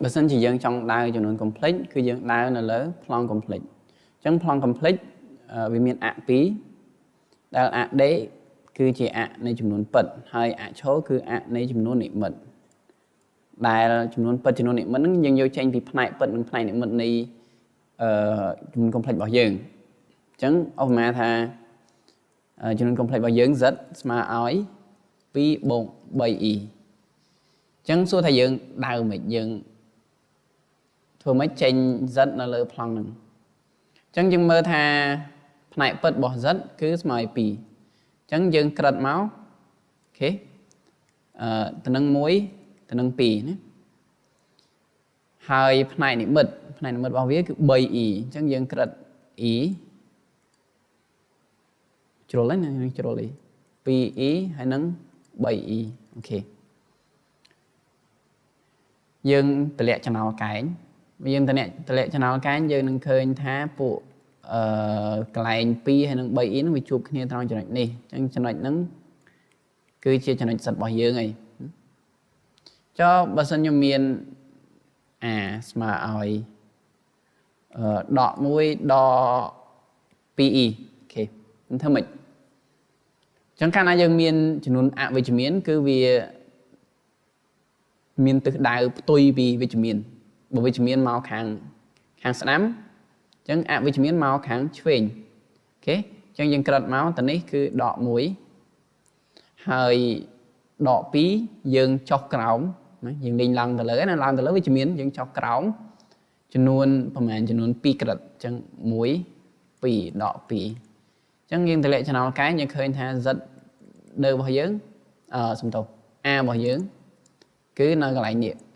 បើសិនជាយើងចង់ដៅចំនួន complex គឺយើងដៅនៅលើប្លង់ complex អញ្ចឹងប្លង់ complex វាមានអ័ក្ស2ដែលអ័ក្សដេកគឺជាអ័ក្សនៃចំនួនពិតហើយអ័ក្សឈរគឺអ័ក្សនៃចំនួននិមិត្តដែលចំនួនពិតចំនួននិមិត្តហ្នឹងយើងយកចេញពីផ្នែកពិតនិងផ្នែកនិមិត្តនៃអឺចំនួន complex របស់យើងអញ្ចឹងឧបមាថាចំនួន complex របស់យើង z ស្មើឲ្យ2បូក 3i អញ្ចឹងសួរថាយើងដៅមិនយើងធ្វើម៉េចចេញ z នៅលើប្លង់ហ្នឹងអញ្ចឹងយើងមើលថាផ្នែកពិតរបស់ z គឺស្មើឲ្យ2អញ្ចឹងយើងក្រិតមក OK ទៅនឹង1ទៅនឹង2ណាហើយផ្នែកនិមិត្តផ្នែកនិមិត្តរបស់វាគឺ 3e អញ្ចឹងយើងក្រិត e ជ្រុលហ្នឹងណាជ្រុល 2e ហើយនឹង 3e OK យើងតម្លាក់ចំណោលកែងយើងតម្លាក់ចំណោលកែងយើងនឹងឃើញថាពួកអឺកន្លែង2ហើយនឹង 3e ហ្នឹងវាជួបគ្នាត្រង់ចំណុចនេះអញ្ចឹងចំណុចហ្នឹងគឺជាចំណុចសិតរបស់យើងហើយចុះបើសិនខ្ញុំមាន a ស្មើឲ្យអឺដក1ដក 2e OK នឹងធ្វើម៉េចចឹងកាលណាយើងមានចំនួនអវិជ្ជមានគឺវាមានទិសដៅផ្ទុយពីវិជ្ជមានបើវិជ្ជមានមកខាងខាងស្ដាំអញ្ចឹងអវិជ្ជមានមកខាងឆ្វេង OK អញ្ចឹងយើងក្រិតមកតនេះគឺដក1ហើយដក2យើងចុះក្រោមណាយើងលេងឡើងទៅលើណាឡើងទៅលើវិជ្ជមានយើងចុះក្រោមចំនួនប្រហែលចំនួន2ក្រិតអញ្ចឹង1 2ដក2អញ្ចឹងយើងតម្លាក់ចំណោលកែងយើងឃើញថា z ដើរបស់យើងអឺសំទោស a របស់យើងគឺនៅកន្លែងនេះ។